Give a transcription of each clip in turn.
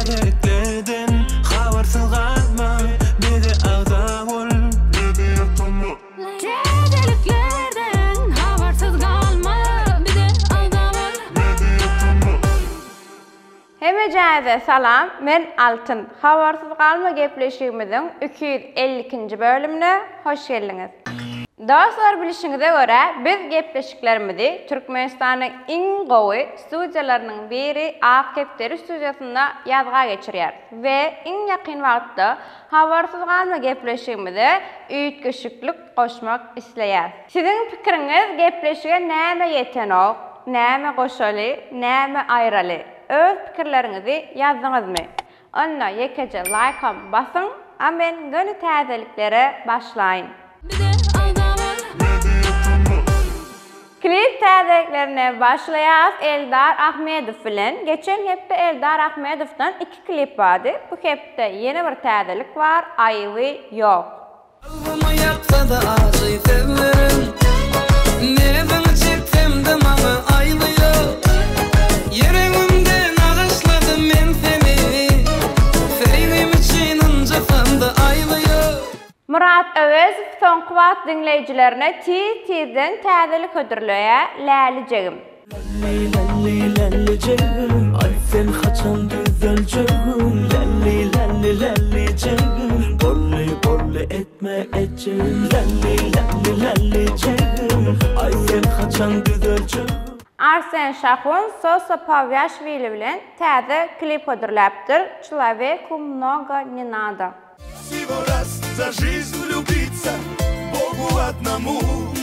Täzeliklerden habarsyz galma bize agza bol. Täzeliklerden habarsyz galma bize agza bol. Hemejäze salam men Altyn habarsyz galma gepleşigimiziň 252-nji bölümine hoş geldiňiz. Dostlar bilişiňize görä biz gepleşiklerimizi Türkmenistanyň iň gowy studiýalarynyň biri Ak kepderi studiýasynda ýazga geçirýäris we iň ýakyn wagtda Habarsyz galma gepleşigimize üýtgeşiklik goşmak isleýäs. Siziň pikiriňiz gepleşige näme ýetenok, näme goşaly, näme aýraly? Öz pikirleriňizi ýazdyňyzmy? Onda ýekeje laýkam basyň, a men göni täzeliklere başlaýyn. Bize agza bol. Klip täzeliklerine başlaýas Eldar Ahmedow bilen. Geçen hepde Eldar Ahmedowdan iki klip bardy. Bu hepde ýene bir täzelik bar, Aýby ýok. Kalbymy ýaksa-da ajy sözleriň, Neziňi çeksem-de maňa aýby ýok. Ýüregimde nagyşladym men seni, Söýgim üçin ynjasam-da aýby ýok. Myrat Öwezow soňky wagt diňleýjilerine tiz-tizden täzelik hödürleýär, Lälijegim. Lälli lälli lällijegim Aý sen haçan düzeljegim Lälli lälli lällijegim Bolly bolly etme etjegim Lälli lälli lällijegim Aý sen haçan düzeljegim. Arsen Şahun Soso Pawýaşwili bilen täze klip hödürläpdir, Çloweku mnogo ne nado. Всего raz za жизнь влюбиться, Bogu odnomu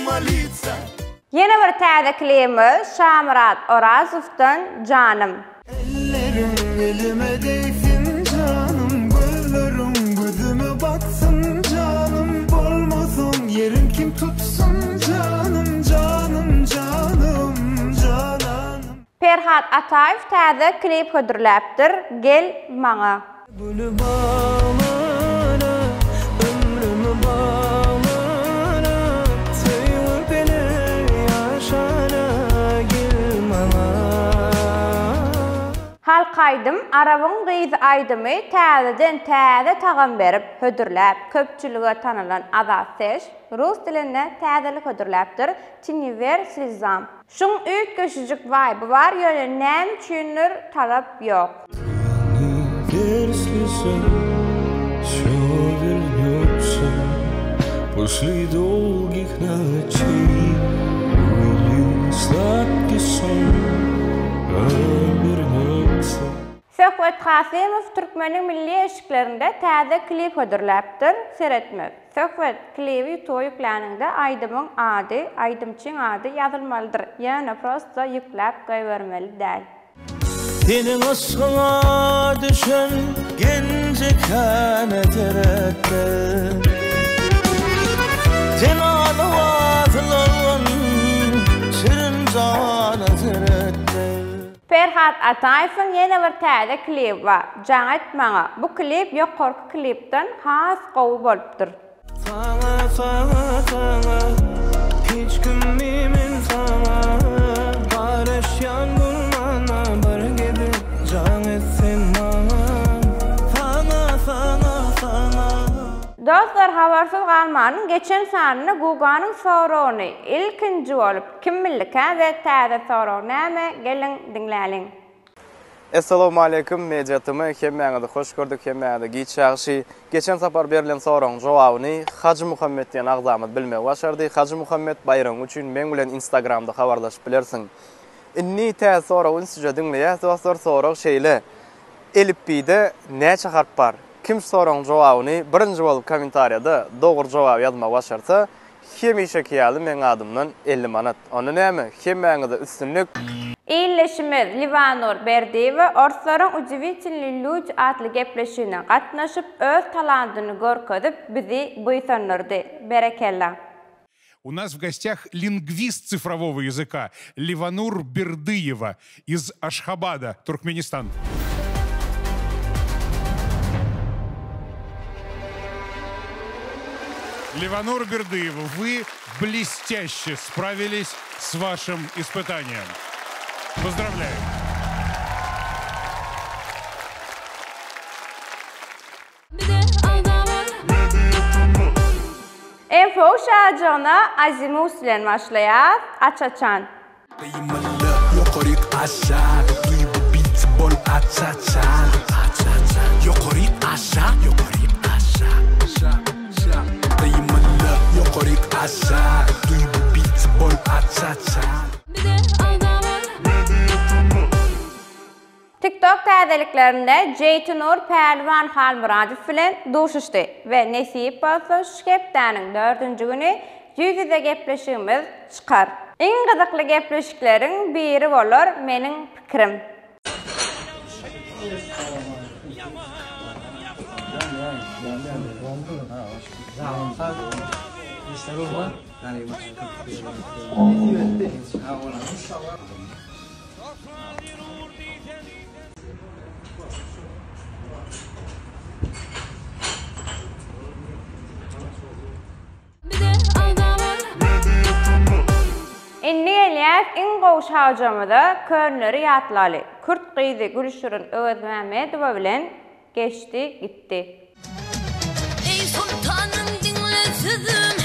molitsa. Ýene bir täze klibimiz Şamyrat Orazowdan Janym. Elleriň elime degsin janym Gözleriň gözüme batsyn janym Bolmasaň ýerim kim tutsun janym Janym janym jananym. Perhat Ataýew täze klip hödürläpdir Gel maňa. Güli baglara, ömrümi baglara, Söýgi bile ýaşara gel maňa. Halk aýdym Arabyň gyzy aýdymy täzeden täze tagam berip hödürläp köpçülige tanylan Azat Seş rus dilinde täzelik hödürläpdir Tiniwer slezam. Şuň üýtgeşijik waýby bar ýöne näme üçindir talap ýok. Söhbet Kasymow türkmeniň milli eşiklerinde täze klip hödürläpdir. Seretmek. Söhbet, klibi ýutuba ýükläniňde aýdymyň ady, aýdymçyň ady ýazylmalydyr, ýöne prosto ýükläp goýbermeli däl. Seniň yşgyňa düşen genji-käne seretme. Jenaly batyl olgun şirin jana seretme. Perhat Ataýewiň ýene bir täze klibi bar, Jaň et maňa. Bu klip ýokarky klipden has gowy bolupdyr. Saňa saňa saňa Hiç kimi men saňa Garaşýan bolmana bir gezek jaň et sen maňa Saňa saňa saňa. Dostlar habarsyz galmanyň geçen sanynda Guganyň soragyny ilkinji bolup Kim bildikä we täze sorag näme geliň diňläliň. Essalawmaleýkum Media TM hemmäňizi hoş gördük hemmäňize giç ýagşy. Geçen sapar berlen soragyň jogabyny Hajy Muhammet diýen agzamyz bilmegi başardy. Hajy Muhammet baýragyň üçin meň bilen Instagramda habarlaşyp bilersiň. Indi täze soragy ünsüje diňleýäs dostlar sorag şeýle Elipbiýde näçe harp bar? Kim şu soragyň jogabyny birinji bolup kommentariýada dogry jogaby ýazmagy başarsa Hemişeki ýaly meň adymdan 50 manat. Onda näme, hemmäňize üstünlik! Ildeşimiz Liwanur Berdiýewa orslaryň Udivitelnyý lýudi atly gepleşigine gatnaşyp, öz talantyny görkezip, bizi buýsandyrdy. Berekella! U nas w gostях lingwist cyfrowogo ýazyka Liwanur Berdiýewa iz Aşhabada, Türkmenistan. Ливанур Бердыева, вы блестяще справились с вашим испытанием. Поздравляю. gowy şajygyna Azimus bilen başlaýas. Aç-açan. Gyýmaly ýokaryk aşak Duý bu beat bol aç-açan Ýokaryk aşak Ýokaryk aşak Gyýmaly ýokaryk aşak Duý bu beat bol aç-açan. Bize agza bol. TikTok täzeliklerinde Jeýtinur Pälwan Halmyradow bilen duşuşdy we nesip bolsa şu hepdäniň dördünji güni ýüz-ýüze gepleşigimiz çykar. Iň gyzykly gepleşikleriň biri bolar meniň pikirim. Indi gelýäs iň gowy şajamyza könleri ýatlaly. Kürt gyzy Gülşirin Öwezmämmedowa bilen geçdi gitdi. Eý soltanym diňle sözüm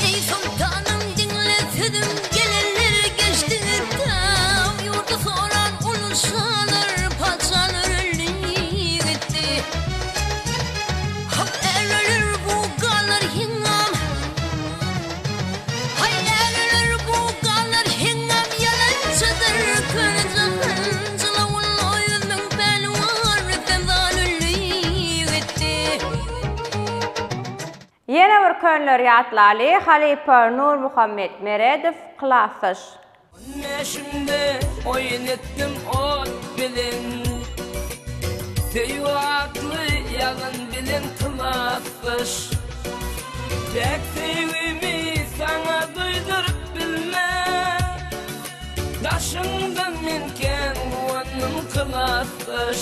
Eý soltanym diňle sözüm Gelenler geçdi tam Ýurdy soran uly şalar Patyşalar öldi gitdi Hak är öler bu galar heňňam Haý är öler bu galar heňňam Ýalançydyr köne jahan Jylawunly ýüzüň pälwan Rüstem zal öldi gitdi. Ýene bir könleri ýatlaly, halypa Nurmuhammet Meredow klasdaş. On bäşimde oýun etdim ot bilen Söýgi atly ýalyn bilen klasdaş Päk söýgimi saňa duýduryp bilmen Daşyňdan men kän guwandym klasdaş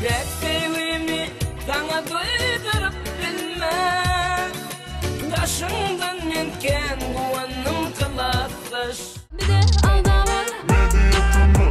Päk söýgimi saňa duýduryp bilmen Daşyňdan men kän guwandym klasdaş. Bize agza bol.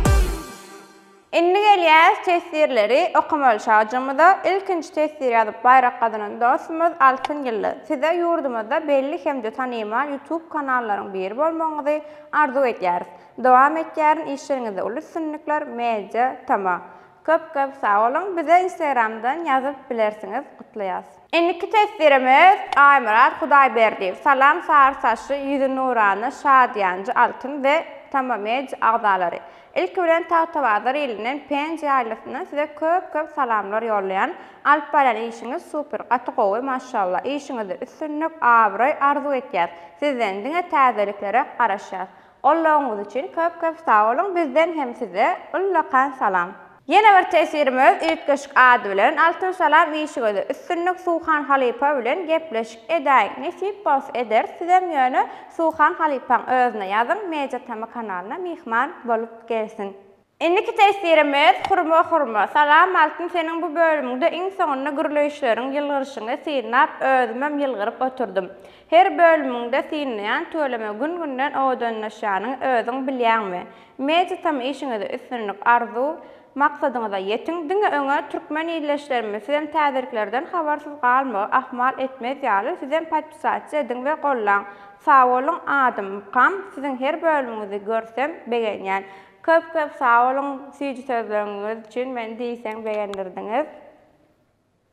Indi gelýäs teswirleri okamaly şajygymyza. Ilkinji teswir ýazyp baýrak gazanan dostumyz Altyn Ýyldyz. Size ýurdumyzda belli hem-de tanymal YouTube kanallaryň biri bolmagyňyzy arzuw edýäris. Dowam etýärin işleriňizde uly üstünlikler Media Tama. Köp köp sag boluň bize instagramdan ýazyp bilersiňiz gutlaýas. Indiki teswirimiz Aýmyrat Hudaýberdiýew Salam sary saçly ýüzi nurana şadyýanja Altyn we Tama Media agzalary. Ilki bilen Tagtabazar ilinden Penji ýaýlasyndan size köp köp salamlar ýollaýan. Alyp barýan işiňiz super gaty gowy maşallah işiňizde üstünlik abraý arzuw etýäs. Sizden diňe täzeliklere garaşýas. Goldawyňyz üçin köp köp sag boluň bizden hem size ullakan salam. Ýene bir teswirimiz üýtgeşik ady bilen Altyn salam işiňizde üstünlik Suhan halypa bilen gepleşik edäýiň nesip bolsa ederis sizem ýöne Suhan halypaň özüne ýazyň Media Tama kanalyna myhman bolup gelsin. Indiki teswirimiz Hurma Hurma salam Altyn seniň bu bölümiňde iň soňunda gürleýişleriň ýylgyryşyňy synlap özümem ýylgyryp oturdym. Her bölümiňde synlaýan tüweleme gün günden owadanlaşýanyňy özüň bilýäňmi? Media Tama işiňizde üstünlik arzuw maksadyňyza ýetiň diňe öňe türkmen ildeşlerimiz sizem täzeliklerden habarsyz galmagy ahmal etmez ýaly sizem podpisasiýa ediň we gollaň sagboluň adym Mukam siziň her bölümiňizi görsem begenýän Köp köp sag boluň süýji sözleriňiz üçin meni diýseň begendirdiňiz.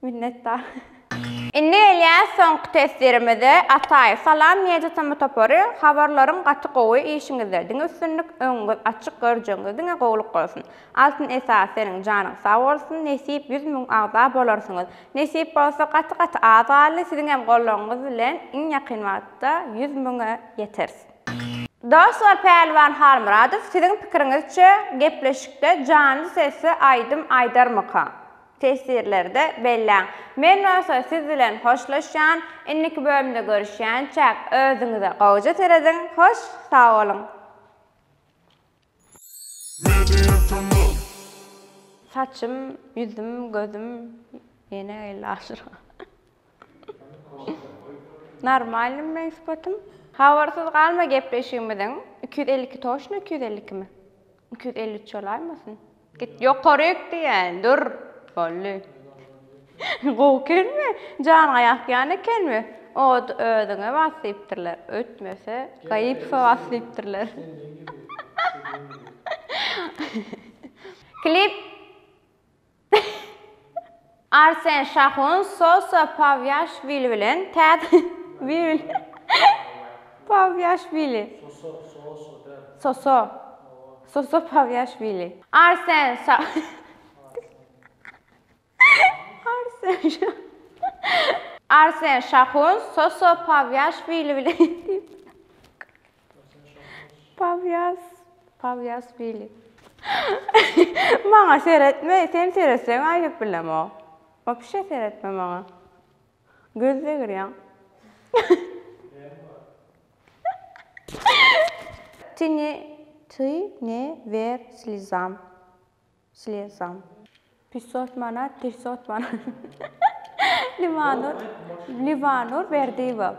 Minnetdar. Indi gelýäs soňky teswirimize Ataýew salam Media Tama topary habarlaryň gaty gowy işiňizde diňe üstünlik öňüňiz açyk görjegiňiz diňe gowluk bolsun Altyn esasy seniň janyň sag bolsun nesip 100 müň agza bolarsyňyz nesip bolsa gaty gaty az galdy siziňem goldawyňyz bilen iň ýakyn wagtda 100 müňe ýeteris. Dostlar Pälwan Halmyradow siziň pikiriňizçe gepleşikde janly sesde aýdym aýdarmyka? Teswirlerde belläň. Men bolsa siz bilen hoşlaşýan, indiki bölümde görüşýänçäk özüňize gowja serediň, hoş sag boluň. Saçym, ýüzüm, gözüm ýene geldi aşyra. Normalnymy meň sypatym? Habarsyz galma gepleşigimiziň 252 toşno 252 mi? 253 bolaýmasyn? Git ýokaryk diýýän, dur. Boldy. Gowy ekenmi? Janyňa ýakýan ekenmi? Ody özüňe bas diýipdirler. Ötmese, Gaýypowa bas diýipdirler. Klip Arsen Şahun Soso Pawýaşwili bilen täze Pawýaşwili. Soso. Soso Pawýaşwili. Arsen Şa Arsen Şa Arsen Şahun Soso Pawýaşwili bilen diýip. Pawýas Pawýaswili. Maňa seretme, sen seretseň aýdyp bilemok. Wapşe seretme maňa. Göz degirýäň. Ty ne ty ne ver slizam. Slezam. Pisot manat, trisot manat. Liwanur, Liwanur Berdiýewa.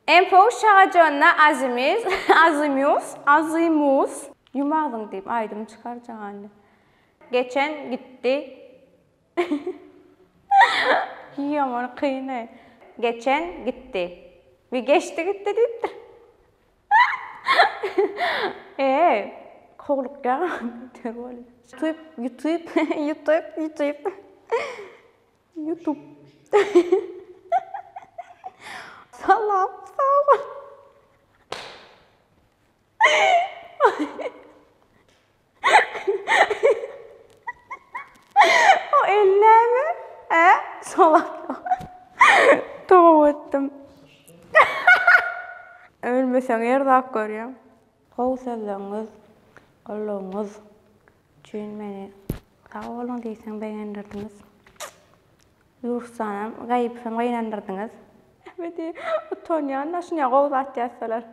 MPU Şagajonna Azimiz, Azimius, Azimus. Ýum agzyňy diýip aýdym çykarjak indi. Geçen gitdi. Ýaman kyn-eý. Geçen gitdi. Bir geçdi gitdi diýipdir. Eý, howlukýar beter bolýar. Ýutub, ýutub, ýutub, ýutub. Ýutub. Salam, sag bol. O el näme? Ä? Solak. Toba etdim. Ölmeseň erzak görýäň. Gowy sözleriňiz, goldawyňyz üçin meni sag boluň diýseň begendirdiňiz. Ýurtdanam gaýypsam gynandyrdyňyz. Näme diýip utanýan-da şuny gowy zat ýazsalar.